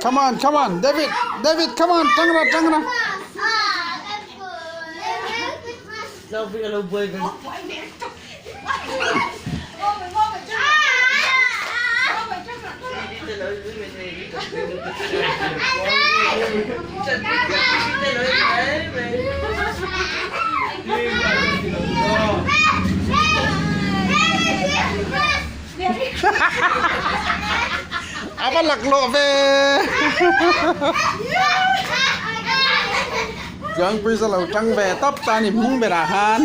Come on, come on, David, David, come on, tang ra, tang ra. A va laklawh ve. Chuangpui chu lo tang ve tawp ta a ni hmung berah khan.